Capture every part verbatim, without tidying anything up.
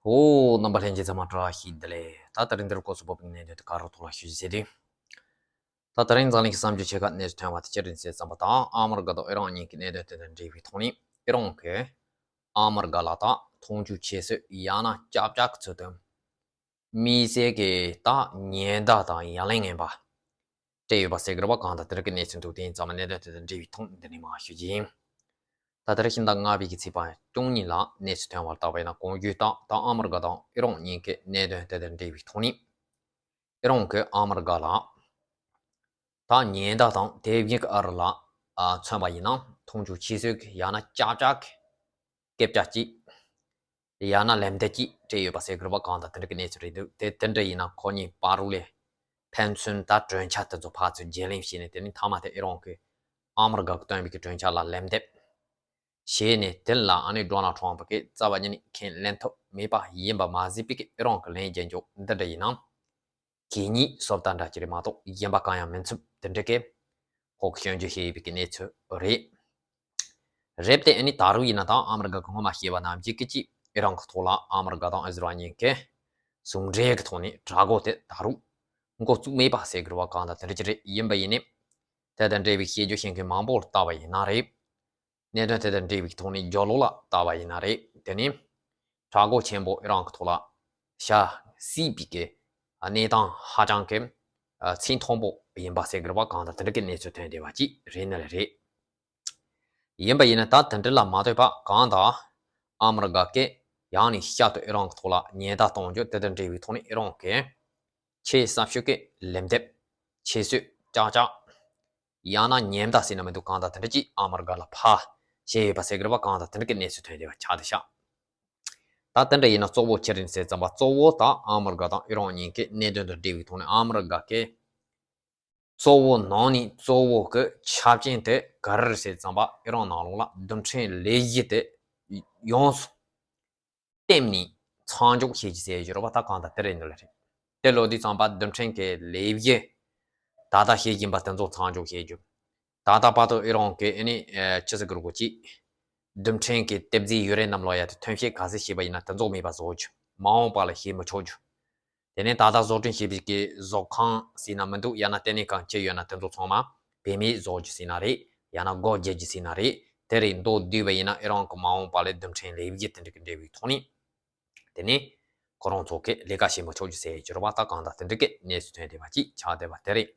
ཨོ། རྣམ་པ་ལྷན་རྒྱས་ཚང་མ་བཀྲ་ཤིས་བདེ་ལེགས། ད་དེ་རིང་འདིར་སྐོར་སུ་བབས་པའི་གནད་དོན་དེ་ག་རུ་ཐོག་ལ་ཞུ་རྒྱུ་ཟེར་དུས། ད་དེ་རིང་འཛམ་གླིང་གི་བསམ་བརྗོད་ཆེ་ཁག་གནས་སུ་ཐོན་པ་དེ་ཅི་རེད་ཟེར་ཙམ་པ་དང་ཨ་མི་རི་ཀ་དང་ཨི་རན་གཉིས་ཀྱི་གནད་དོན་དེ་དང་འབྲེལ་བའི་ཐོག་ནས་ཨི་རན་གྱིས་ཨ་མི་རི་ཀ་ལ་ད་མཐོང་ཆུང་བྱེད་སྲོལ་ཡང་ན་སྐྱབས་བཅོལ་གྱི་ཚུལ་དུ། དམིགས་བསལ་གྱི་ད་ཉེན་བརྡ་དང་ཡ་ལན་ངན་པ་སྤྲད་ཡོད་པ་ཟེར་གྱི་རེད་པ། གང་ལྟར་དེ་རིང་གི་གནས་ཚུལ་འདུག་དེ་ཡིན་ཙང་མ་གནད་དོན་དེ་དང་འབྲེལ་བའི་ཐོག་འདི་ནས་མར་ཞུ་རྒྱུ་ཡིན། ད་ལྟ་ཕྱི་ཟླ་ལྔ་པའི་གི་ཚེས་པ་བཅུ་གཉིས་ལ་གནས་སུ་ཐོན་པར་བལྟས་པ་ཡིན་ན། གོང་ཞུས་ལྟར་ད་ཨ་མི་རི་ཀ་དང་ཨི་རན་གཉིས་ཀྱི་གནད་དོན་དེ་དང་འབྲེལ་བའི་ཐོག་ནས་ཨི་རན་གྱིས་ཨ་མི་རི་ཀ་ལ་ད་ཉེན་བརྡ་དང་དེ་བཞིན་གྱི་ཨ་རི་ལ་ཨ་མཚོན་པ་ཡིན་ན་མཐོང་ཆུང་བྱེད་སྲོལ་གྱི་ཡང་ན་སྐྱབས་བཅོལ་གྱི་སྐད་ཆ་གཅིག་ཡང་ན་ལན་འདེབས་གཅིག་སྤྲད་ཡོད་པ་ཟེར་གྱི་རེད་པ། གང་ལྟར་དེ་འདྲ་གི་གནས་ཚུལ་རེད་འདུག་དེ་དེ་འདྲ་ཡིན་ན་ཁོ་གཉིས་བར་དུ་ལས་ཕན་ཚུན་ད་གྲོས་འཆར་དེ་ཚོ་ཕར་ཚུར་བརྗེ་ལེན་བྱས་ནས། དེ་ནས་མཐའ་མ་དེ་ཨི་རན་གྱིས་ཨ་མི་རི་ཀ་གིས་བཏོན་པའི་གི་གྲོས་འཆར་ལ་ལན་འདེབས་བྱས་ནས། དེ་ལ་ཨ་ནི་ཌོ་ནལ་ཊམ་ཕ་གིས་རྩ་བ་ཉིད་ནས་ཁས་ལེན་ཐུབ་མེད་པ་ཡིན་པ་མ་ཟད་པའི་གི་ཨི་རན་གྱི་ལན་རྒྱག་རྒྱུ་འདི་འདྲ་ཡིན་ན། གད་སྙིགས་བཟོ་ལྟ་འདྲ་ཅིག་རེད་མ་གཏོགས་གཞན་པ་གང་ཡང་མིན་ཚུལ་དེ་འདྲ་གི་ཁོ་གིས་སྐྱོན་བརྗོད་བྱས་ཡོད་པའི་གནས་ཚུལ་རེད། རེད་དེ། ཨ་ནི་ད་རུང་ཡིན་ན་ད་ཨ་མི་རི་ཀ་གིས་སྔོན་མ་བཤད་པ་ནང་བཞིན་གྱི་ཅིག་ཨི་རན་གྱི་ཐོག་ལ་ཨ་མི་རི་ཀ་དང་ཨི་ཟི་རལ་གཉིས་ཀྱི་ཟུང་འབྲེལ་གྱི་ཐོག་ནས་དྲག་རྒོལ་དེ་ད་རུང་འགོ་བཙུགས་མེད་པ་ཟེར་གྱི་རེད་པ། གང་ལྟར་དེ་འདྲ་ཅིག་རེད། ཡིན་པ་ཡིན་ནའི་དེ་དང་འབྲེལ་བའི་དཔྱད་བརྗོད་བྱེད་མཁན་མང་པོར་བལྟས་པ་ཡིན་ན་རེད། གནད་དོན་དེ་དང་འབྲེལ་བའི་ཐོག་ནས་རྒྱབ་ལོགས་ལ་བལྟས་པ་ཡིན་ན་རེད། དེ་ནས་དྲག་རྒོལ་ཆེན་པོ་ཨི་རན་གྱི་ཐོག་ལ་བྱ་སྲིད་པའི་གི་གནས་སྟངས་ཧ་ཅང་གི་ཚད་མཐོན་པོ་ཡིན་པ་ཟེར་གྱི་རེད་པ། གང་ལྟར་དེ་འདྲ་གི་གནས་ཚུལ་ཐོན་བསྡད་པ་ཅིག་རེད་ནི་རེད། ཡིན་པ་ཡིན་ན་ད་དེ་འདྲ་ལ་མ་ལྟོས་པ། གང་ལྟར་ཨ་མི་རི་ཀ་གིས་ཡང་ནས་བསྐྱར་དུ་ཨི་རན་གྱི་ཐོག་ལ་ཉེན་བརྡ་གཏོང་རྒྱུ་དེ་དང་འབྲེལ་བའི་ཐོག་ནས་ཨི་རན་གྱིས་ཆེས་གསར་ཤོས་ཀྱི་ལན་འདེབས་བྱེད་སྲོལ་ཅག་ཅག་ཡང་ན་ཉེན་བརྡ་ཟེར་ན་མི་འདུག་གང་ལྟར་དེ་འདྲ་ཅིག་ཨ་མི་རི་ཀ་ལ་ཕར་བྱས་ཡོད་པ་ཟེར་གྱི་རེད་པ། གང་ལྟར་དེ་འདྲ་གི་གནས་ཚུལ་ཐོན་བསྡད་པ་ཆགས་བསྡད་ཤག་ད་དེ་འདྲ་ཡིན་ན་གཙོ་བོ་ཅི་རེད་ཟེར་ཙམ་པ། གཙོ་བོ་ད་ཨ་མི་རི་ཀ་དང་ཨི་རན་གཉིས་ཀྱི་གནད་དོན་དང་འབྲེལ་བའི་ཐོག་ནས་ཨ་མི་རི་ཀ་གི་གཙོ་བོ་ནང་ནས་གཙོ་བོ་གི་ཆ་རྐྱེན་དེ་ག་རེ་རེད་ཟེར་ཙམ་པ། ཨི་རན་ནང་ལོགས་ལ་རྡུལ་ཕྲན་ལས་གཞི་དེ་ཡོངས་སུ་བསྟན་ནས་མཚམས་འཇོག་བྱེད་རྒྱུ་ཟེར་རྒྱུ་རེད་པ། ད་གང་ལྟར་དེ་རེད་འདུག་ལ་རེད། དེ་ལོས་དུས་ཙམ་པ་རྡུལ་ཕྲན་གྱི་ལས་གཞི་ད་ལྟ་བྱེད་བཞིན་པ་དེ་ཚོ་མཚམས་འཇོག་བྱེད་རྒྱུ། ད་ལྟ་བར་དུ་ཨི་རན་གྱིས་ཨ་ནི་ཨེ་ཆི་ཟེར་གྱི་རེད་གོ་ཅིག་རྡུལ་ཕྲན་གྱི་གཏེར་རྫས་ཡུ་རེ་ནམ་ལབ་ཡ་དེ་ཐོན་སྐྱེད་ག་ཚོད་བྱས་པ་ཡིན་ན་དེ་ཚོ་མེད་པ་བཟོ་རྒྱུ། མ་འོངས་པ་ལ་བྱེད་མི་ཆོག་རྒྱུ། དེ་ནས་ད་ལྟ་བཟོ་སྐྲུན་བྱས་པའི་གི་བཟོ་ཁང་ཟེར་ན་མི་འདུག་ཡང་ན་ལྟེ་གནས་ཁང་ཅི་ཡོད་ན་དེ་ཚོ་ཚང་མ་བེད་མེད་བཟོ་རྒྱུ་ཟེར་ན་རེད། ཡང་ན་སྒོ་རྒྱག་རྒྱུ་ཟེར་ན་རེད། དེ་རེད་འདུག་བསྡུས་པ་ཡིན་ན་ཨི་རན་གྱིས་མ་འོངས་པ་ལ་རྡུལ་ཕྲན་ལས་གཞི་དེ་འདྲ་གི་འབྲེལ་བའི་ཐོག་ནས། དེ་ནས་ཁོ་རང་ཚོ་གིས་ལས་ཀ་བྱེད་མི་ཆོག་རྒྱུ་ཟེར་གྱི་རེད་པ། ད་གང་ལྟར་དེ་འདྲ་གི་གནས་ཚུལ་ཐོན་བསྡད་པ་ཅིག་ཆགས་བསྡད་པ་དེ་རེད།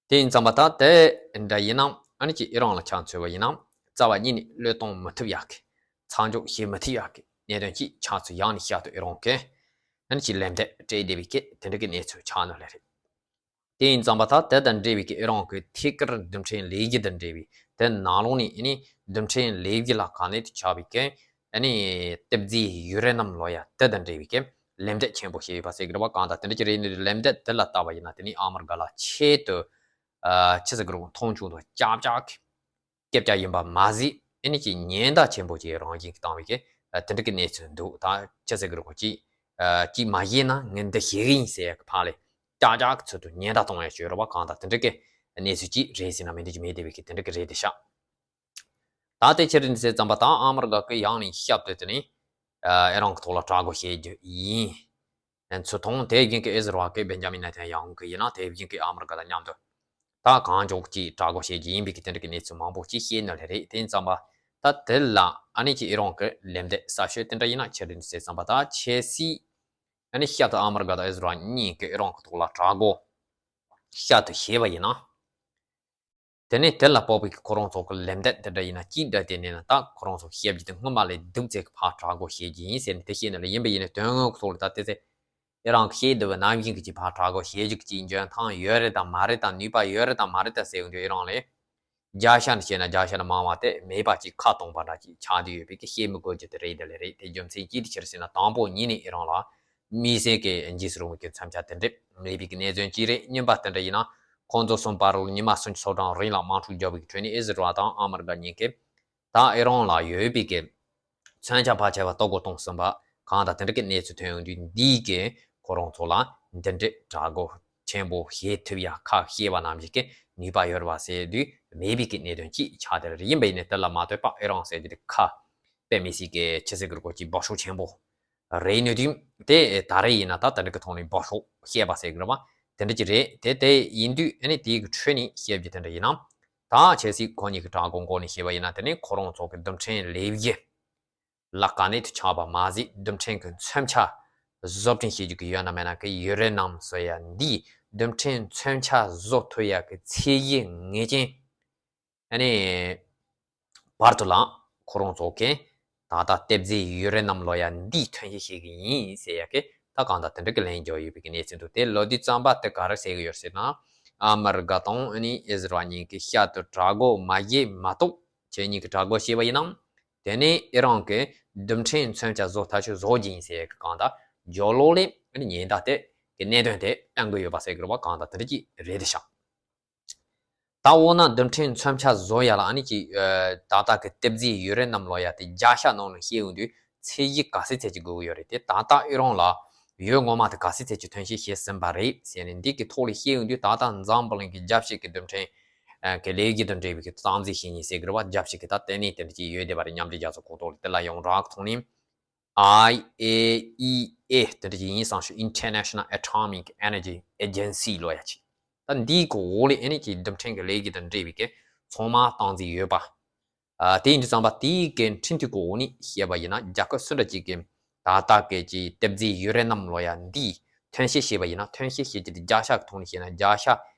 དེ་ཡིན་ཙམ་པ་ད་དེ་འདྲ་ཡིན་ན་ཨ་ནི་ཅིག་ཨི་རན་ལ་ཆ་མཚོན་པ་ཡིན་ན་རྩ་བ་ཉིད་ནས་བློས་གཏོང་མི་ཐུབ་ཡག་གི། མཚམས་འཇོག་བྱེད་མི་ཐུབ་ཡག་གི་གནད་དོན་ཅིག་ཆགས་ཚུལ་ཡང་ནས་བསྐྱར་དུ་ཨི་རན་གྱིས་ཨ་ནི་ཅིག་ལན་འདེབས་སྤྲད་བསྡད་པའི་གི་དེ་འདྲ་གི་གནས་ཚུལ་ཆགས་ནི་ལ་རེད། དེ་ཡིན་ཙམ་པ་ད་དེ་དང་འབྲེལ་བའི་གི་ཨི་རན་གྱི་ཐད་ཀར་རྡུལ་ཕྲན་ལས་གཞི་དང་འབྲེལ་བའི་དེ་ནང་ལོགས་ནས་ཨ་ནི་རྡུལ་ཕྲན་ལས་གཞི་ལ་ག་ནས་དུ་ཆགས་པའི་གི་ཨ་ནི་གཏེར་རྫས་ཡུ་རེ་ནམ་ལབ་ཡ་དེ་དང་འབྲེལ་བའི་གི་ལན་འདེབས་ཆེན་པོ་བྱས་ཡོད་པ་ཟེར་གྱི་རེད་པ། གང་ལྟར་དེ་འདྲ་ཅིག་རེད་ནི་རེད། ལན་འདེབས་དེ་ལ་བལྟས་པ་ཡིན་ན་དེ་ནི་ཨ་མི་རི་ཀ་ལ་ཆེད་དུ་ཨ་ཆི་ཟེར་གྱི་རེད་གོ་མཐོང་ཆུང་དང་སྐྱབས་བཅོལ་གྱི་སྐད་ཆ་ཡིན་པ་མ་ཟད། ཨ་ནི་ཅིག་ཉེན་བརྡ་ཆེན་པོ་ཅིག་རང་བཞིན་གྱིས་བཏང་བའི་གི་དེ་འདྲ་གི་གནས་ཚུལ་འདུག་ད་ཅི་ཟེར་གི་རེད་གོ་ཅིག་ཨ་ཅིག་མ་བྱས་ན་ངས་འདི་བྱེད་གི་ཡིན་ཟེར་ཡ་གི་ཕར་ལ་ཀྱག་ཀྱག་གི་ཚུལ་དུ་ཉེན་བརྡ་གཏོང་ཡ་ཅིག་ཡོད་རེད་པ། གང་ལྟར་དེ་འདྲ་གི་གནས་ཚུལ་ཅིག་རེད་ཟེར་ན་མི་འདུག་ཅིག་མེད་བསྡད་པའི་གི་དེ་འདྲ་གི་རེད་དེ་ཤག་ད་དེ་ཕྱིར་ཟེར་ཙམ་པ་ད་ཨ་མི་རི་ཀ་གི་ཡང་ནས་ཞབས་ཏོག་དེ་ནི་ཨ་ཨི་རན་གི་ཐོག་ལ་དྲག་རྒོལ་བྱེད་རྒྱུ་ཡིན། ཚུལ་མཐོང་། དེ་བཞིན་གྱི་ཨི་ཟི་རལ་གྱི་བེན་ཇ་མིན་ནེ་ཐན་ཡ་ཧུ་གི་ཡིན་ན། དེ་བཞིན་གྱི་ཨ་མི་རི་ཀ་དང་མཉམ་དུ་ད་གང་མགྱོགས་ཀྱིས་དྲག་རྒོལ་བྱེད་རྒྱུ་ཡིན་པའི་གི་དེ་འདྲ་གི་གནས་ཚུལ་མང་པོ་ཅིག་བཤད་ནི་ལས་རེད། དེ་ཡིན་ཙམ་པ་ད་དེ་ལ་ཨ་ནི་ཅིག་ཨི་རན་གྱི་ལན་འདེབས་གསར་ཤོས་དེ་འདྲ་ཡིན་ན་ཆི་རེད་ཟེར་ཙམ་པ་ད་ཆབ་སྲིད་ཨ་ནི་ཞབས་ཏོག་ཨ་མི་རི་ཀ་དང་ཨི་ཟི་རལ་གཉིས་ཀྱིས་ཨི་རན་གྱི་ཐོག་ལ་དྲག་རྒོལ་ཞབས་ཏོག་བྱས་པ་ཡིན་ན། དེ་ནས་དེ་ལ་དཔག་པའི་ཁོ་རང་ཚོ་གི་ལན་འདེབས་དེ་འདྲ་ཡིན་ན་ཅིག་འདྲ། དེ་ནས་ན་ད་ཁོ་རང་ཚོ་བཤད་རྒྱུ་དེ་སྔོན་མ་ལས་སྡུག་ཚད་ཀྱི་ཕར་དྲག་རྒོལ་བྱེད་རྒྱུ་ཡིན་ཟེར་ནས་དེ་བཤད་ནི་ལ། ཡིན་པ་ཡིན་ན་དོན་དངོས་ཀྱི་ཐོག་ལ་ད་དེ་ཚེ་ཨི་རན་གྱིས་བཤད་བསྡད་པ་ནང་བཞིན་གྱི་ཅིག་ཕར་དྲག་རྒོལ་བྱེད་རྒྱུ་ཅིག་འཇོན་ཐང་ཡོད་རེད་དང་མ་རེད་དང་ནུས་པ་ཡོད་རེད་དང་མ་རེད་དང་ཟེར་ཡོང་དུས་ཨི་རན་ལ་བརྒྱ་ཆ་ནས་བཤད་ན་བརྒྱ་ཆ་ནས་མང་བ་དེ་མེད་པ་ཅིག་ཁ་སྟོང་པ་འདྲ་ཅིག་ཆགས་བསྡད་ཡོད་པའི་གི་བཤད་མི་དགོས་རྒྱུ་དེ་རེད་དེ་ལས་རེད། དེ་རྒྱུ་མཚན་ཅི་དེ་ཕྱིར་ཟེར་ན་དང་པོ་ཉིད་ནས་ཨི་རན་ལ་དམིགས་བསལ་གྱི་འཇིགས་སུ་རུང་བའི་གི་མཚོན་ཆ་དེ་འདྲ་མེད་པའི་གི་གནད་དོན་ཅིག་རེད། གཉིས་པ་དེ་འདྲ་ཡིན་ན་ཁོང་ཚོ་གསུམ་བར་དུ་ཉི་མ་སུམ་ཅུ་སོ་གྲངས་རིང་ལ་དམག་འཁྲུག་བརྒྱབ་པའི་གི་ཁྲོད་ནས་ཨི་ཟི་རལ་དང་ཨ་མི་རི་ཀ་གཉིས་ཀས་ད་ཨི་རན་ལ་ཡོད་པའི་གི་མཚོན་ཆ་ཕལ་ཆེ་བ་གཏོར་རྒོལ་གཏོང་ཟིན་པ་གང་དང་དེ་འདྲ་གི་གནས་ཚུལ་ཐོན་ཡོང་དུས། འདིས་གི་ཁོ་རང་ཚོ་ལ་འདི་འདྲའི་དྲག་རྒོལ་ཆེན་པོ་བྱེད་ཐུབ་ཡ་ཁ་བཤད་པ་ནང་བཞིན་གི་ནུས་པ་ཡོད་རེད་པ་ཟེར་དུས་མེད་པའི་གི་གནད་དོན་ཅིག་ཆགས་བསྡད་རེད། ཡིན་པ་ཡིན་ནའི་དེ་ལ་མ་ལྟོས་པར་ཨི་རན་ཟེར་རྒྱུ་དེ་ཁ་དཔེ་མི་སྲིད་གི་ཆི་ཟེར་གི་རེད་གོ་ཅིག་འབོ་ཤུགས་ཆེན་པོ། རེད་ནུས་དུས་དེ་ད་རེས་ཡིན་ན་ད་དེ་འདྲ་གི་ཐོག་ནས་འབོར་ཤོག་བཤད་པ་ཟེར་གི་རེད་བ། དེ་འདྲ་ཅིག་རེད། དེ་དེ་ཡིན་དུས་ཨ་ནི་དེའི་གི་ཁྲོད་ནས་བཤད་རྒྱུ་དེ་འདྲ་ཡིན་ན། ད་ཆབ་སྲིད་ཁོ་གཉིས་ཀྱི་བྲག་འགོ་འགོ་ནས་བཤད་པ་ཡིན་ན། དེ་ནས་ཁོ་རང་ཚོ་གི་རྡུལ་ཕྲན་ལེབ་གཞི་ལ་དཀའ་གནད་དུ་ཆགས་པ་མ་ཟད། རྡུལ་ཕྲན་གྱི་མཚོན་ཆ་བཟོ་སྐྲུན་བྱེད་རྒྱུ་གི་ཡོད་ན་མེད་ན་གི་ཡུ་རེ་ནམ་ཟེར་ཡ་འདིའི་རྡུལ་ཕྲན་མཚོན་ཆ་བཟོ་ཐུབ་ཡ་གི་ཚད་གཞི་ངེས་ཅན། ཨ་ནི་བར་དུ་ལ་ཁོ་རང་ཚོ་གིས་ད་ལྟ་གཏེར་རྫས་ཡུ་རེ་ནམ་ལབ་ཡ་འདི་ཐོན་སྐྱེད་བྱེད་ཀྱི་ཡིན་ཟེར་ཡ་གི་ད་གང་ལྟར་དེ་འདྲ་གི་ལན་རྒྱག་ཡོད་པའི་གི་གནས་ཚུལ་འདུག་དེ་ལོ་དུས་ཙམ་པ་དེ་ག་རེ་ཟེར་གི་ཡོད་ཟེར་ན། ཨ་མི་རི་ཀ་དང་ཨ་ནི་ཨི་ཟི་རལ་གཉིས་ཀྱི་ཤར་དུ་བྲག་འགོ་མ་བརྒྱབ་མ་གཏོགས་ཁྱེད་གཉིས་ཀྱི་བྲག་འགོ་བྱས་པ་ཡིན་ན། དེ་ནས་ཨི་རན་གྱི་རྡུལ་ཕྲན་མཚོན་ཆ་བཟོ་ཐག་ཆོད་བཟོ་རྒྱུ་ཡིན་ཟེར་ཡ་གི་གང་ལྟར་ཇོ་ལོ་ལས་ཨ་ནི་ཉེན་བརྡ་དེ་གི་གནད་དོན་དེ་བཏང་གི་ཡོད་པ་ཟེར་གི་རེད་བ། གང་ལྟར་དེ་འདྲ་ཅིག་རེད་དེ་ཤག་ད་འོ་ན་རྡུལ་ཕྲན་མཚོན་ཆ་བཟོ་ཡ་ལ་ཨ་ནི་ཅིག་ཨ་ད་ལྟ་གི་གཏེར་རྫས་ཡུ་རེ་ནམ་ལབ་ཡ་དེ་བརྒྱ་ཆ་ནང་ནས་བཤད་ཡོང་དུས་ཚད་གཞི་ག་ཚད་ཚད་ཅིག་དགོས་ཀྱི་ཡོད་རེད། དེ་ད་ལྟ་ཨི་རན་ལ་ཡོད་ངོ་མ་དེ་ག་ཚད་ཚད་ཅིག་ཐོན་སྐྱེད་བྱས་ཟིན་པ་རེད་ཟེར་ནས་འདི་གི་ཐོག་ལ་བཤད་ཡོང་དུས། ད་ལྟ་འཛམ་བུ་གླིང་གི་རྒྱལ་སྤྱི་གི་རྡུལ་ཕྲན་ཨ་གི་ལས་གཞི་དང་འབྲེལ་བའི་གི་རྩ་འཛིན་བྱེད་མཁན་ཟེར་གི་རེད་བ། རྒྱལ་སྤྱི་གི་ད་ལྟེ་གནས་དེ་འདྲ་ཅིག་ཡོད་བསྡད་པ་རེད། མཉམ་འབྲེལ་རྒྱལ་ཚོགས་ཁོངས་གཏོགས་ལ། དེ་ལ་ཡོངས་གྲགས་ཐོག་ནས་ཨའི་ཨེ་ཨི་ཨེ་དེ་འདྲ་ཅིག་ཡིན་བསམ་ཞུ། International Atomic Energy Agency ལབ་ཡ་ཅིག་ད་འདིའི་གི་འོག་ལ་ཨ་ནི་ཅིག་རྡུལ་ཕྲན་གྱི་ལས་གཞི་དང་འབྲེལ་བའི་གི་ཚང་མ་སྟངས་འཛིན་ཡོད་པ། ཨ་དེ་ཡིན་དུས་ཙམ་པ་དེའི་གི་འཕྲིན་ཐུང་གི་འོག་ནས་བཤད་པ་ཡིན་ན། རྒྱལ་ཁབ་སུ་འདྲ་ཅིག་གི་ད་ལྟ་གི་ཅིག་གཏེར་རྫས་ཡུ་རེ་ནམ་ལབ་ཡ་འདི་ཐོན་སྐྱེད་བྱས་པ་ཡིན་ན། ཐོན་སྐྱེད་བྱེད་རྒྱུ་དེ་བརྒྱ་ཆ་གི་ཐོག་ནས་བཤད་ན་བརྒྱ་ཆ་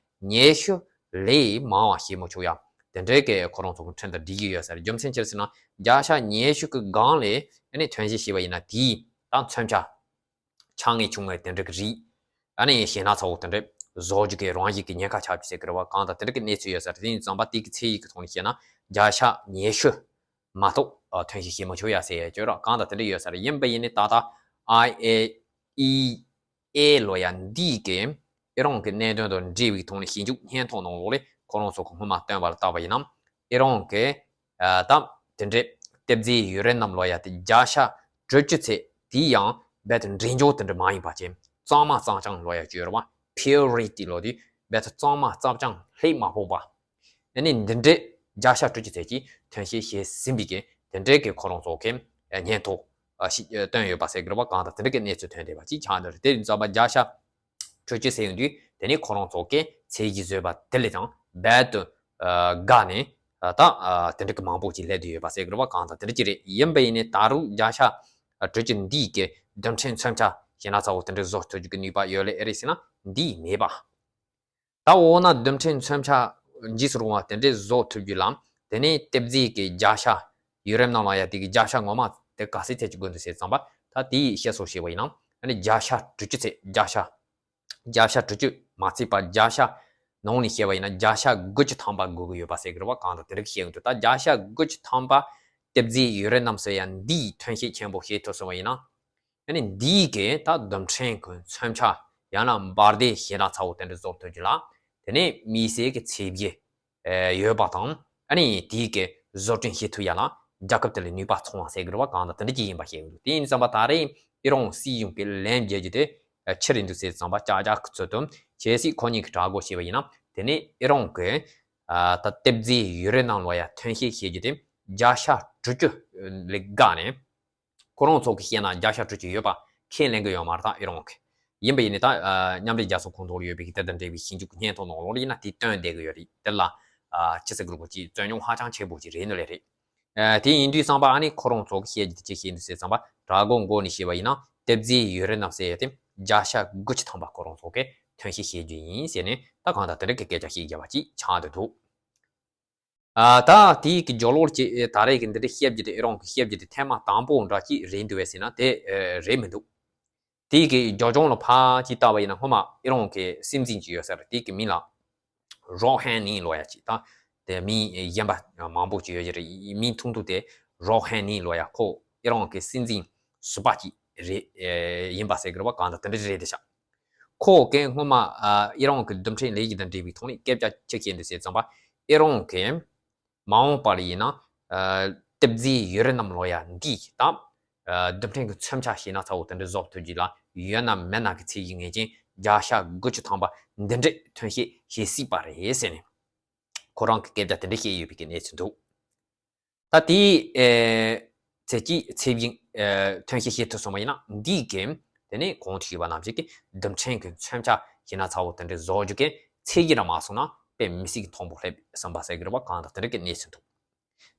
ཉི་ཤུ་ལས་མང་བ་བྱེད་མི་ཆོག་ཡ། དེ་འདྲའི་གི་ཁོ་རང་ཚོ་གི་འཕྲིན་དང་འགྲིག་གི་ཡོད་ས་རེད། རྒྱུ་མཚན་ཅི་རེད་ཟེར་ན། བརྒྱ་ཆ་ཉི་ཤུ་གི་སྒང་ལ་ཨ་ནི་ཐོན་སྐྱེད་བྱས་པ་ཡིན་ན། དེའི་ད་མཚོན་ཆ་ཆ་ངེས་ཆུང་ངེས་དེ་འདྲ་གི་རིགས། ཨ་ནི་ཞེ་ན་ཚ་བོ་དེ་འདྲ་བཟོ་རྒྱུ་གི་རང་བཞིན་གི་ཉེན་ཁ་ཆགས་རྒྱུ་ཟེར་གི་རེད་བ། གང་ལྟར་དེ་འདྲ་གི་གནས་ཚུལ་ཡོད་ས་རེད། དེ་ཡིན་དུས་ཙམ་པ་དེ་གི་ཚད་ཡིག་གི་ཐོག་ནས་བཤད་ན་བརྒྱ་ཆ་ཉི་ཤུ་མ་གཏོགས་ཨ་ཐོན་སྐྱེད་བྱེད་མི་ཆོག་ཡ་ཟེར་ཡ་ཅིག་ཡོད་རེད། གང་ལྟར་དེ་འདྲ་ཡོད་ས་རེད། ཡིན་པ་ཡིན་ནའི་ད་ལྟ་ཨའི་ཨེ་ཨི་ཨེ་ལབ་ཡ་འདི་གི་ཨི་རན་གི་གནད་དོན་དང་འབྲེལ་བའི་ཐོག་ནས་ཞིབ་འཇུག་སྙན་ཐོ་ནང་ལོགས་ལ་ཁོ་རང་ཚོ་གི་སྔོན་མ་བཏོན་པ་ལ་བལྟས་པ་ཡིན་ན། ཨི་རན་གི་ཨ་ད་དེ་འདྲའི་གཏེར་རྫས་ཡུ་རེ་ནམ་ལབ་ཡ་དེ་བརྒྱ་ཆ་དྲུག་ཅུ་ཚད། དེ་ཡང་རྦད་དེ་འབྲིང་ཆུང་དེ་འདྲ་མ་ཡིན་པ་ཅིག་གཙང་མ་གཙང་རྐྱང་ལབ་ཡ་ཅིག་ཡོད་རེད་བ། Purity ལབ་དུས་རྦད་དེ་གཙང་མ་གཙང་རྐྱང་ལྷད་མ་ཕོག་པ། ཨ་ནི་འདི་འདྲའི་བརྒྱ་ཆ་དྲུག་ཅུ་ཚད་ཀྱི་ཐོན་སྐྱེད་བྱས་ཟིན་པའི་གི་དེ་འདྲའི་གི་ཁོ་རང་ཚོ་གི་ཨ་སྙན་ཐོ་ཨ་ཞིག་ཨ་བཏོན་ཡོད་པ་ཟེར་གི་རེད་བ། གང་ལྟར་དེ་འདྲ་གི་གནས་ཚུལ་ཐོན་བསྡད་པ་ཅིག་ཆགས་འདུག་རེད། དེ་ཡིན་ཙམ་པ་བརྒྱ་ཆ་དྲུག་ཅུ་ཟེར་ཡོང་དུས་དེ་ནི་ཁོ་རང་ཚོ་གི་ཚད་གཞི་བཟོས་པ་དེ་ལས་ཀྱང་རྦད་དེ་ཨ་དགའ་ནས་ཨ་ད་ཨ་དེ་འདྲ་གི་མང་པོ་ཅིག་སླེབས་བསྡད་ཡོད་པ་ཟེར་གི་རེད་བ། གང་ལྟར་དེ་འདྲ་ཅིག་རེད། ཡིན་པ་ཡིན་ནའི་ད་རུང་བརྒྱ་ཆ་དྲུག་ཅུ་འདིས་གི་རྡུལ་ཕྲན་མཚོན་ཆ་ཞེ་ན་ཚ་བོ་དེ་འདྲ་བཟོ་ཐུབ་རྒྱུ་གི་ནུས་པ་ཡོད་ལེ་ཨེ་རེད་ཟེར་ན་འདི་མེད་པ། ད་འོ་ན་རྡུལ་ཕྲན་མཚོན་ཆ་འཇིགས་སུ་རུང་བ་དེ་འདྲས་བཟོ་ཐུབ་རྒྱུ་ལ། དེ་ནས་གཏེར་རྫས་ཀྱི་བརྒྱ་ཆ་ཡུ་རེ་ནམ་ལབ་ཡ་དེ་གི་བརྒྱ་ཆ་ངོ་མ་དེ་ག་ཚད་ཐད་ཀྱི་དགོས་འདུག་ཟེར་ཙམ་པ། ད་དེའི་བཤད་སྲོལ་བཤད་པ་ཡིན་ན་ཨ་ནི་བརྒྱ་ཆ་དྲུག་ཅུ་ཚད། བརྒྱ་ཆ་བརྒྱ་ཆ་དྲུག་ཅུ་མ་ཚད་པ་བརྒྱ་ཆ་ནང་ནས་བཤད་པ་ཡིན་ན་བརྒྱ་ཆ་དགུ་བཅུ་ཐམ་པ་དགོས་ཀྱི་ཡོད་པ་ཟེར་གི་རེད་བ། གང་ལྟར་དེ་འདྲ་བཤད་ཀྱི་འདུག་ད་བརྒྱ་ཆ་དགུ་བཅུ་ཐམ་པ་གཏེར་རྫས་ཡུ་རེ་ནམ་ཟེར་ཡ་འདིས་ཐོན་སྐྱེད་ཆེན་པོ་བྱེད་ཐུབ་སོང་བ་ཡིན་ན། ཨ་ནི་འདིས་གི་ད་རྡུལ་ཕྲན་གྱི་མཚོན་ཆ་ཡང་ན་འབར་མདེལ་ཞེ་ན་ཚ་བོ་དེ་འདྲ་བཟོ་ཐུབ་རྒྱུ་ལ། དེ་ནས་དམིགས་བསལ་གྱི་ཚད་གཞི་ཨེ་ཡོད་པ་དང་། ཨ་ནི་དེའི་གི་བཟོ་སྐྲུན་བྱེད་ཐུབ་ཡ་ལ་རྒྱལ་ཁབ་དེ་ལ་ནུས་པ་ཚང་བ་ཟེར་གི་རེད་བ། གང་ལྟར་དེ་འདྲ་ཅིག་ཡིན་པ་བཤད་གི་འདུག་དེ་ཡིན་ཙམ་པ་ད་རེས་ཨི་རན་སྲིད་གཞུང་གི་ལན་འཇལ་རྒྱུ་དེ་ཨ་ཆི་རེད་འདུག་ཟེར་ཙམ་པ་ཅག་ཅག་གི་ཚོད་དུ་གལ་སྲིད་ཁོ་གཉིས་ཀྱི་གྲོས་འགོ་བྱས་པ་ཡིན་ན། དེ་ནས་ཨི་རན་གྱི་ཨ་ད་གཏེར་རྫས་ཡུ་རེ་ནམ་ལབ་ཡ་ཐོན་སྐྱེད་བྱེད་རྒྱུ་དེ་བརྒྱ་ཆ་དྲུག་ཅུ་ལས་བརྒལ་ནས། ཁོ་རང་ཚོ་གིས་བཤད་ན་བརྒྱ་ཆ་དྲུག་ཅུ་ཡོད་པ་ཁས་ལེན་གི་ཡོད་མ་རེད། ད་ཨི་རན་གྱིས། ཡིན་པ་ཡིན་ནའི་ད་ཨ་མཉམ་འབྲེལ་རྒྱལ་ཚོགས་ཁོངས་གཏོགས་ལ་ཡོད་པའི་གི་དེ་དང་འབྲེལ་བའི་ཞིབ་འཇུག་གི་སྙན་ཐོ་ནང་ལོགས་ལ་ཡིན་ན་དེ་བཏོན་བསྡད་གི་ཡོད་རེད། དེ་ལ་ཨ་ཅི་ཟེར་དགོས་རེད་པ། ཅིག་རྩོད་རྙོག་ཧ་ཅང་ཆེན་པོ་ཅིག་རེད་ནི་ལས་རེད། ཨ་དེ་ཡིན་དུས་ཙམ་པ་ཨ་ནི་ཁོ་རང་ཚོ་གིས་བཤད་རྒྱུ་དེ་ཅི་བཤད་འདུག་ཟེར་ཙམ་པ། གྲོས་འགོ་འགོ་ནས་བཤད་པ་ཡིན་ན་གཏེར་རྫས་ཡུ་རེ་ནམ་ཟེར་ཡ་དེ་བརྒྱ་ཆ་དགུ་བཅུ་ཐམ་པ་ཁོ་རང་ཚོ་གིས་ཐོན་སྐྱེད་བྱེད་རྒྱུ་ཡིན་ཟེར་ནས། ད་གང་ལྟར་དེ་འདྲ་གི་སྐད་ཆ་ཞིག་བརྒྱབ་པ་ཅིག་ཆགས་བསྡད་འདུག་ཨ་ད་དེའི་གི་རྒྱབ་ལོགས་ཀྱི་ཨེ་ད་རེས་ཀྱི་འདི་འདྲའི་བཤད་རྒྱུ་དེ། ཨི་རན་གྱི་བཤད་རྒྱུ་དེ་ཐེངས་མ་དང་པོ་འདྲ་ཅིག་རེད་འདུག་བས་ཟེར་ན་དེ་ཨེ་རེད་མི་འདུག་དེའི་གི་རྒྱབ་ལྗོངས་ལ་ཕར་ཅིག་བལྟས་པ་ཡིན་ན་སྔོན་མ་ཨི་རན་གྱི་སྲིད་འཛིན་ཅིག་ཡོད་ས་རེད། དེའི་གི་མིང་ལ་རོ་ཧན་ནི་ལབ་ཡ་ཅིག་ད་དེ་མིང་གཞན་པ་མང་པོ་ཅིག་ཡོད་ཀྱི་རེད། མིང་ཐུང་ཐུང་དེ་རོ་ཧན་ནི་ལབ་ཡ། ཁོ་ཨི་རན་གྱི་སྲིད་འཛིན་ཟུར་པ་ཅིག་རེད། ཨེ་ཡིན་པ་ཟེར་གི་རེད་པ། གང་ལྟར་དེ་འདྲ་རེད་དེ་ཤག་ཁོ་གིས་སྔོན་མ་ཨ་ཨི་རན་གྱི་རྡུལ་ཕྲན་ལས་གཞི་དང་འབྲེལ་བའི་ཐོག་ནས་སྐད་ཆ་ཅི་བཤད་འདུག་ཟེར་ཙམ་པ། ཨི་རན་གྱིས་མ་འོངས་པ་ལ་ཡིན་ན་ཨ་གཏེར་རྫས་ཡུ་རེ་ནམ་ལབ་ཡ་འདི་དང་ཨ་རྡུལ་ཕྲན་གྱི་མཚོན་ཆ་ཞེ་ན་ཚ་བོ་དེ་འདྲ་བཟོ་ཐུབ་རྒྱུ་ལ་ཡོད་ན་མེད་ན་གི་ཚད་གཞི་ངེས་ཅན་བརྒྱ་ཆ་དགུ་བཅུ་ཐམ་པ་འདི་འདྲས་ཐོན་སྐྱེད་བྱེད་སྲིད་པ་རེད་ཟེར་ནས་ཁོ་རང་གིས་སྐད་ཆ་དེ་འདྲ་བཤད་ཡོད་པའི་གི་གནས་ཚུལ་འདུག་ད་དེའི་ཨེ་ ཚད་ཀྱི་ཚད་གཞི་ཨ་ཐོན་སྐྱེད་བྱེད་ཐུབ་སོང་བ་ཡིན་ན། འདིའི་གི་དེ་ནས་གོང་དུ་ཞུས་པ་ནང་བཞིན་གྱི་རྡུལ་ཕྲན་གྱི་མཚོན་ཆ་ཞིག་ན་ཚ་བོ་དེ་འདྲའི་བཟོ་རྒྱུ་གི་ཚད་གཞི་ར་མ་སོང་ན་དཔེ་མི་སྲིད་ཀྱི་མཐོན་པོ་སླེབས་ཟིན་པ་ཟེར་གི་རེད་པ། གང་ལྟར་དེ་འདྲ་གི་གནས་ཚུལ་འདུག་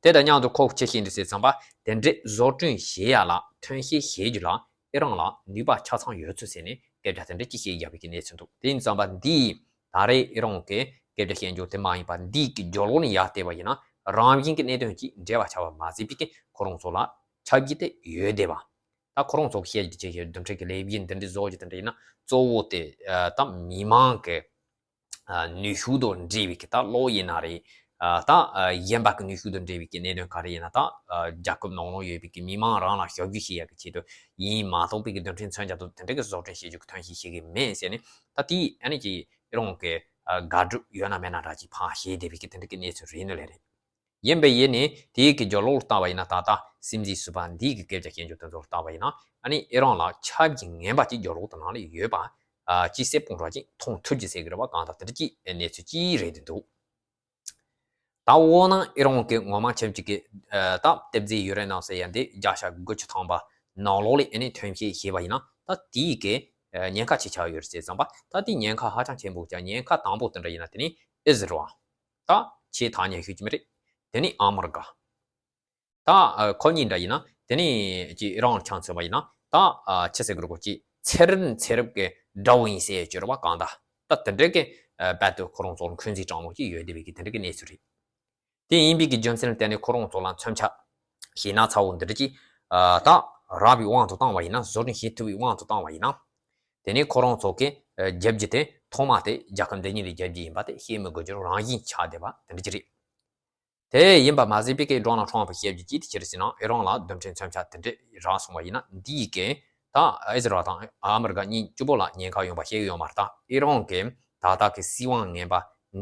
དེ་དང་མཉམ་དུ་ཁོ་ཅི་བཤད་འདུག་ཟེར་ཙམ་པ། དེ་འདྲའི་བཟོ་སྐྲུན་བྱེད་ཡ་ལ་ཐོན་སྐྱེད་བྱེད་རྒྱུ་ལ་ཨི་རན་ལ་ནུས་པ་ཆ་ཚང་ཡོད་ཚུལ་ཟེར་ནས་སྐད་ཆ་དེ་འདྲ་ཅིག་བཤད་བཞག་པའི་གི་གནས་ཚུལ་འདུག་དེ་ཡིན་ཙམ་པ་འདིས་ད་རེས་ཨི་རན་གྱི་སྐད་ཆ་བཤད་རྒྱུ་དེ་མ་ཡིན་པ། འདིའི་གི་རྒྱབ་ལོགས་ནས་ཡར་བལྟས་པ་ཡིན་ན་རང་བཞིན་གྱི་གནད་དོན་གྱིས་འབྲེལ་བ་ཆགས་པ་མ་ཟད་པའི་གི་ཁོ་རང་ཚོ་ལ་ཁྱབ་རྒྱ་དེ་ཡོད་བསྡད་པ། ད་ཁོ་རང་ཚོ་གི་བཤད་རྒྱུ་ཅིག་བྱས། རྡུལ་ཕྲན་གྱི་ལས་གཞི་འདི་འདྲ་བཟོ་རྒྱུ་དེ་འདྲ་ཡིན་ན་གཙོ་བོ་དེ་ཨ་ད་མི་མང་གི་ཨ་ནུས་ཤུགས་དང་འབྲེལ་བའི་གི་ད་གློག་ཡིན་ན་རེད། ཨ་ད་ཨ་གཞན་པ་གི་ནུས་ཤུགས་དང་འབྲེལ་བའི་གི་གནད་དོན་ག་རེ་ཡིན་ན། ད་ཨ་རྒྱལ་ཁབ་ནང་ལོགས་ཡོད་པའི་གི་མི་མང་རང་ལ་ཞབས་ཞུ་བྱེད་ཡག་གི་ཆེད་དུ་ཡིན་མ་གཏོགས་པའི་གི་རྡུལ་ཕྲན་མཚོན་ཆ་དང་དེ་འདྲ་གི་བཟོ་སྐྲུན་བྱེད་རྒྱུ་གི་ཐོན་སྐྱེད་བྱེད་ཀྱི་མེད་ཟེར་ནས། ད་དེའི་ཨ་ནི་ཅིག་ཨི་རན་གྱི་ཨ་དགག་སྒྲུབ་ཡོད་ན་མེད་ན་འདྲ་ཅིག་ཕར་བྱས་བསྡད་པའི་གི་དེ་འདྲ་གི་གནས་ཚུལ་རེད་ནི་ལས་རེད། ཡིན་པས་ཡིན་ནའི་དེའི་གི་རྒྱབ་ལོགས་ལ་བལྟས་པ་ཡིན་ན། ད་ལྟ་སྲིད་འཛིན་ཟུར་པ་འདིའི་གི་སྐད་ཆ་བཤད་རྒྱུ་དེ་ཚོ་ལ་བལྟས་པ་ཡིན་ན། ཨ་ནི་ཨི་རན་ལ་ཆབ་ཀྱི་ངན་པ་ཅིག་རྒྱབ་ལོགས་དེ་ནང་ལ་ཡོད་པ་ཨ་ཅིག་གསལ་པོ་འདྲ་ཅིག་མཐོང་ཐུབ་ཀྱི་ཟེར་གི་རེད་པ། གང་ལྟར་དེ་འདྲ་ཅིག་གནས་ཚུལ་ཅིག་རེད་དེ་འདུག་ད་འོ་ན་ཨི་རན་གྱི་ངོ་མ་ཆབ་ཀྱི་གི་ཨ་ད་གཏེར་རྫས་ཡུ་རེ་ནམ་ཟེར་ཡ་འདི་བརྒྱ་ཆ་དགུ་བཅུ་ཐམ་པ་ནང་ལོགས་ལ་ཨ་ནི་ཐོན་སྐྱེད་བྱས་པ་ཡིན་ན། ད་དེའི་གི་ཨ་ཉེན་ཁ་ཅིག་ཆགས་ཡོད་རེད་ཟེར་ཙམ་པ། ད་དེ་ཉེན་ཁ་ཧ་ཅང་ཆེན་པོ་ཅིག་ཉེན་ཁ་དང་པོ་དེ་འདྲ་ཡིན་ན་དེ་ནི་ཨི་ཟི་རལ། ད་ཆེས་ཐག་ཉེ་ཤོས་ཀྱི་མི་རིགས། དེ་ནི་ཨ་མི་རི་ཀ། ད་ཨ་ཁོ་གཉིས་འདྲ་ཡིན་ན། དེ་ནི་ཅིག་ཨི་རན་ཆ་མཚོན་པ་ཡིན་ན། ད་ཨ་ཆི་ཟེར་གི་རེད་གོ། ཅིག་ཚེ་རིང་ཚེ་རབས་ཀྱི་དགྲ་བོ་ཡིན་ཟེར་ཡ་ཅིག་ཡོད་རེད་པ། གང་ལྟར་ད་དེ་འདྲའི་གི་ཨ་རྦད་དེ་ཁོ་རང་ཚོར་འཁོན་འཛིན་དྲང་མོ་ཅིག་ཡོད་བསྡད་པའི་གི་དེ་འདྲའི་གི་གནས་ཚུལ་རེད། དེ་ཡིན་པའི་གི་རྒྱུ་མཚན་ལ་བརྟེན་ནས་ཁོ་རང་ཚོ་ལ་མཚོན་ཆ་ཞིག་ན་ཚ་བོ་འདི་འདྲ་ཅིག་ཨ་ད་རག་པའི་དབང་དུ་བཏང་བ་ཡིན་ན། བཟོ་སྐྲུན་བྱེད་ཐུབ་པའི་དབང་དུ་བཏང་བ་ཡིན་ན། དེ་ནས་ཁོ་རང་ཚོ་གི་ཨ་རྒྱབ་རྒྱུ་དེ་ཐོག་མ་དེ་རྒྱལ་ཁབ་འདི་གཉིས་ལ་རྒྱབ་རྒྱུ་ཡིན་པ་དེ་བཤད་མི་དགོས་རྒྱུ་རང་བཞིན་ཆགས་བསྡད་པ་དེ་འདྲ་ཅིག་རེད། དེ་ཡིན་པ་མ་ཟད་པའི་གི་ཌོ་ནལ་ཊམ་པ་བཤད་རྒྱུ་ཅིག་དེ་ཅི་རེད་ཟེར་ན། ཨི་རན་ལ་རྡུལ་ཕྲན་མཚོན་ཆ་དེ་འདྲ་རག་སོང་བ་ཡིན་ན། འདིའི་གི་ད་ཨི་ཟི་རལ་དང་ཨ་མི་རི་ཀ་གཉིས་གཅིག་པོ་ལ་ཉེན་ཁ་ཡོང་པ་བཤད་ཡོད་མ་རེད། ད་ཨི་རན་གི་ད་ལྟ་གི་སྲིད་དབང་ངན་པ་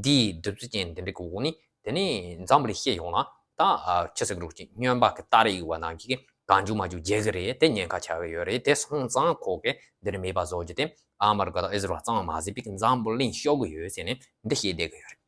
འདིའི་གདུག་རྩུབ་ཅན་འདི་འདྲ་གི་འོག་ནས། དེ་ནས་འཛམ་བུ་གླིང་སྤྱི་ཡོངས་ལ་ད་ཨ་ཆི་ཟེར་གི་རེད། ཅིག་སྨྱོན་པ་གི་སྟ་རེ་ཡོད་པ་ནང་བཞིན་གི་གང་བྱུང་མང་བྱུང་བྱེད་གི་རེད། དེ་ཉེན་ཁ་ཆགས་གི་ཡོད་རེད། དེ་སོང་ཙང་ཁོ་གི་འདི་འདྲ་མེད་པ་བཟོ་རྒྱུ་དེ་ཨ་མི་རི་ཀ་དང་ཨི་ཟི་རལ་ཙམ་མ་ཟད་པའི་གི་འཛམ་བུ་གླིང་ཤོར་གི་ཡོད་ཟེར་ནས་འདི་བཤད་བསྡད་གི་ཡོད་རེད།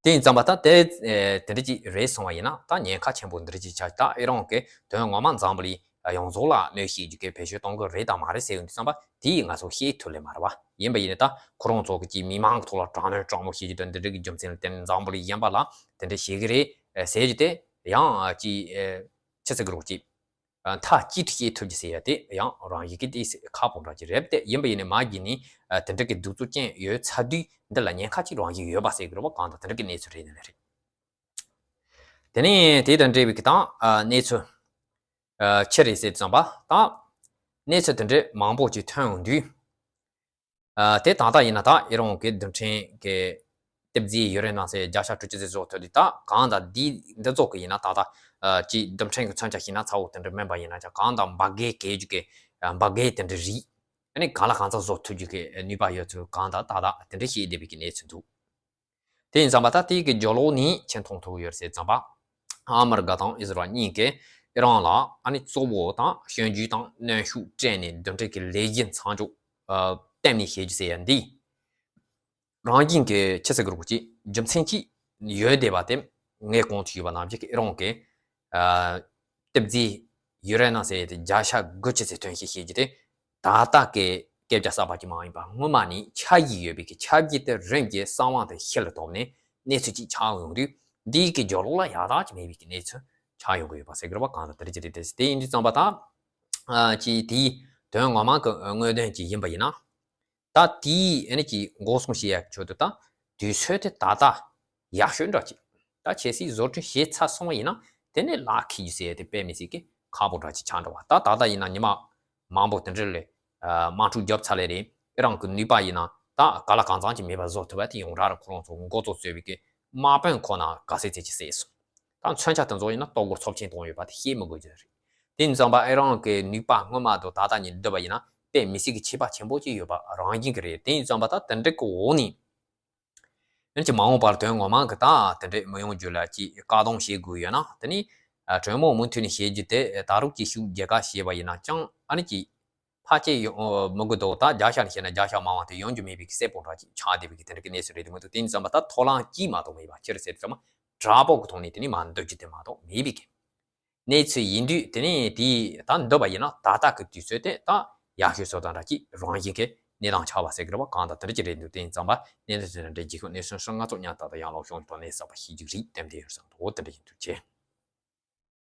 དེ་ཡིན་ཙམ་པ་ད་དེ་ཨེ་དེ་འདྲ་ཅིག་རེད་སོང་བ་ཡིན་ན། ད་ཉེན་ཁ་ཆེན་པོ་འདི་འདྲ་ཅིག་ཆགས། ད་ཨི་རན་གི་དོན་ངོ་མ་འཛམ་བུ་གླིང་ཡོངས་རྫོགས་ལ་གནོད་བྱེད་རྒྱུ་གི་བེད་སྤྱོད་གཏོང་གི་རེད་དང་མ་རེད་ཟེར་ཡོང་དུས་ཙམ་པ། དེ་ང་ཚོ་ཤེས་ཐུབ་ལེ་མ་རེད་བ། ཡིན་པ་ཡིན་ནའི་ད་ཁོ་རང་ཚོ་གི་ཅིག་མི་མང་གི་ཐོག་ལ་དྲག་གནོན་དྲག་མོ་བྱེད་རྒྱུ་དང་འདི་འདྲ་གི་རྒྱུ་མཚན་ལ་བརྟེན་ནས་འཛམ་བུ་གླིང་གཞན་པ་ལ་དེ་འདྲ་བྱེད་གི་རེད་ཟེར་རྒྱུ་དེ་ཡང་ཅིག་ཨེ་ཆི་ཟེར་གི་རེད། ཅིག་མཐའ་གཅིག་ཏུ་བཤད་ཐུབ་རྒྱུ་ཟེར་ཡ་དེ་ཡང་རང་བཞིན་གྱིས་དེ་ཁག་པོ་འདྲ་ཅིག་རེད་དེ། ཡིན་པ་ཡིན་ནའི་མ་གཞི་ནས་ཨ་དེ་འདྲ་གི་གདུག་རྩུབ་ཅན་ཡོད་ཚར་དུས་འདི་ལ་ཉེན་ཁ་ཅིག་རང་བཞིན་ཡོད་པ་ཟེར་གི་རེད་བ། གང་ལྟར་དེ་འདྲ་གི་གནས་ཚུལ་རེད་ནི་ལས་རེད། དེ་ནས་དེ་དང་འབྲེལ་བའི་གི་ད་ཨ་གནས་ཚུལ་ཨ་ཆི་རེད་ཟེར་ཙམ་པ། ད་གནས་ཚུལ་དེ་འདྲ་མང་པོ་ཅིག་ཐོན་ཡོང་དུས། ཨ་དེ་ད་ལྟ་ཡིན་ན་ད་ཨི་རན་གི་རྡུལ་ཕྲན་གི་གཏེར་རྫས་ཡུ་རེ་ནམ་ཟེར་བརྒྱ་ཆ་དྲུག་ཅུ་ཙམ་བཟོ་ཐུབ་དུས། ད་གང་ལྟར་འདི་འདི་ཚོ་གི་ཡིན་ན་ད་ལྟ་ཨ་ཅིག་རྡུལ་ཕྲན་གི་མཚོན་ཆ་ཞིག་ན་ཚ་བོ་དེ་འདྲ་མིན་པ་ཡིན་ན་ཀྱང་། གང་ལྟར་འབར་གས་གས་རྒྱུ་གི་ཨ་འབར་གས་དེ་འདྲ་རེད། ཨ་ནི་གང་ལ་གང་འཚམ་བཟོ་ཐུབ་རྒྱུ་གི་ནུས་པ་ཡོད་ཚུལ་གང་ལྟར་ད་ལྟ་དེ་འདྲ་བཤད་བསྡད་པའི་གི་གནས་ཚུལ་འདུག་དེ་ཡིན་ཙམ་པ་ད་དེའི་གི་རྒྱབ་ལོགས་ནས་ཆེས་མཐོང་ཐུབ་ཡོད་ཟེར་ཙམ་པ། ཨ་མི་རི་ཀ་དང་ཨི་ཟི་རལ་གཉིས་ཀས་ཨི་རན་ལ་ཨ་ནི་གཙོ་བོ་དང་སྐྱོན་བརྗོད་དང་གནོན་ཤུགས་སྤྲད་ནས་རྡུལ་ཕྲན་གྱི་ལས་གཞི་མཚམས་འཇོག་ཨ་གཏན་ནས་བྱེད་རྒྱུ་ཟེར་ཡ་འདི། རང་བཞིན་གྱི་ཆི་ཟེར་གི་རེད་གོ། ཅིག་རྒྱུ་མཚན་ཅིག་ཡོད་བསྡད་པ་དེ། ངས་གོང་དུ་ཞུས་པ་ནང་བཞིན་གྱི་ཨི་རན་གྱི་ཨ་གཏེར་རྫས་ཡུ་རེ་ནམ་ཟེར་ཡ་དེ་བརྒྱ་ཆ་དགུ་བཅུ་ཙམ་ཐོན་སྐྱེད་བྱེད་རྒྱུ་དེ། ད་ལྟ་གི་སྐད་ཆ་གསར་པ་ཅིག་མ་ཡིན་པ། སྔོན་མ་ནས་ཆགས་ཀྱི་ཡོད་པའི་གི་ཁྱབ་ཀྱི་དེ་རིམ་གྱིས་གསང་བ་དེ་ཤེལ་ལ་ཐོབ་ནས་གནས་ཚུལ་ཅིག་ཆགས་ཡོང་དུས། འདིའི་གི་རྒྱབ་ལོགས་ལ་ཡག་ཐག་ཅིག་མེད་པའི་གི་གནས་ཚུལ་ཆགས་ཡོང་གི་ཡོད་པ་ཟེར་གི་རེད་བ། གང་ལྟར་དེ་རེད་ཅེས་དེ་དེ་ཡིན་དུས་ཙམ་པ་ད། ཨ་ཅིག་དེའི་དོན་ངོ་མ་གི་དངོས་དོན་ཅིག་ཡིན་པ་ཡིན་ན། ད་དེའི་ཨ་ནི་ཅིག་འགོག་སྲུང་བྱེད་ཡ་ཆེད་དུ་ད་དུས་ཚོད་དེ་ད་ལྟ་ཡག་ཤོས་འདྲ་ཅིག་ད་ཆབ་སྲིད་བཟོ་སྐྲུན་བྱས་ཚར་སོང་བ་ཡིན་ན། དེ་ནས་ལག་འཁེལ་རྒྱུ་ཟེར་ཡ་དེ་དཔེ་མི་སྲིད་ཀྱི་ཁག་པོ་འདྲ་ཅིག་ཆགས་འགྲོ་བ། ད་ད་ལྟ་ཡིན་ན་ཉི་མ་མང་པོ་དེ་འདྲ་ལས་ཨ་དམག་འཁྲུག་བརྒྱབ་ཚར་ལེ་རེད། ཨི་རན་གྱི་ནུས་པ་ཡིན་ན་ད་ག་ལ་གང་འཚམ་ཅིག་མེད་པ་བཟོ་ཐུབ་པ་དེ་ཡོངས་གྲགས་རེད། ཁོ་རང་ཚོ་འགོ་གཙོ་གཙོས་པའི་གི་དམག་དཔོན་ཁོ་ན་ག་ཚད་ཚད་ཅིག་བསད་སོང་། ད་མཚོན་ཆ་དེ་ཚོ་ཡིན་ན་ལྟོ་གོས་ཚབས་ཆེན་གཏོང་ཡོད་པ་དེ་བཤད་མི་དགོས་རྒྱུ་རེད། དེ་ཡིན་ཙམ་པ་ཨི་རན་གྱི་ནུས་པ་སྔོན་མ་དང་ད་ལྟ་གཉིས་བསྡུར་བ་ཡིན་ན་དཔེ་མི་སྲིད་ཀྱི་ཁྱད་པར་ཆེན་པོ་ཅིག་ཡོད་པ་རང་བཞིན་གྱི་རེད། དེ་ཡིན་ཙམ་པ་ད་དེ་འདྲ་གི་འོག་ནས། ཨ་ནི་ཅིག་མ་འོངས་པར་དོན་ངོ་མ་གི་ད་དེ་འདྲ་མི་ཡོང་རྒྱུ་ལ་ཅིག་བཀག་སྡོམ་བྱེད་དགོས་ཡོད་ན། དེ་ནི་ཨ་གྲོས་མོལ་མུ་མཐུད་ནས་བྱེད་རྒྱུ་དེ་ད་རུང་ཅིག་ཤུགས་རྒྱག་ག་བྱས་པ་ཡིན་ན་ཅང་ཨ་ནི་ཅིག་ཕལ་ཆེར་ཡོང་མི་དགོས་འདུག་ད་བརྒྱ་ཆ་ནས་བཤད་ན་བརྒྱ་ཆ་མང་བ་དེ་ཡོང་རྒྱུ་མེད་པའི་གི་གསལ་པོ་འདྲ་ཅིག་ཆགས་བསྡད་པའི་གི་དེ་འདྲ་གི་གནས་ཚུལ་རེད་འདུག་མི་འདུག་དེ་ཡིན་ཙམ་པ་ད་ཐོ་རངས་ཅིག་མ་གཏོགས་མེད་པ། ཅི་རེད་ཟེར་ཙམ་དྲག་པོ་གི་ཐོག་ནས་དེ་ནི་མ་འདོད་རྒྱུ་དེ་མ་གཏོགས་མེད་པའི་གི། གནས་ཚུལ་ཡིན་དུས་དེ་ནས་དེ་ད་འདོད་པ་ཡིན་ན་ད་ལྟ་གི་དུས་ཚོད་དེ་ད་ཡག་ཤོས་བཟོ་སྟངས་འདྲ་ཅིག་རང་བཞིན་གྱི་གནས་སྟངས་ཆགས་པ་ཟེར་གི་རེད་བ། གང་ལྟར་དེ་འདྲ་ཅིག་རེད་འདུག་དེ་ཡིན་ཙང་པ་གནས་ཚུལ་དེ་འདྲ་འདྲ་རྒྱུ་ཁོ་གནས་ཚུལ་ཧྲང་ང་ཚོ་ཉག་ད་ད་ཡང་ལོག་ཤོང་གི་ཐོག་ནས་གསར་པ་ཤེས་རྒྱུ་རིགས་ལྟེམ་དེ་ཡོད་བསམ་འདུག་དེ་འདྲ་ཡིན་དུས་ཆེ།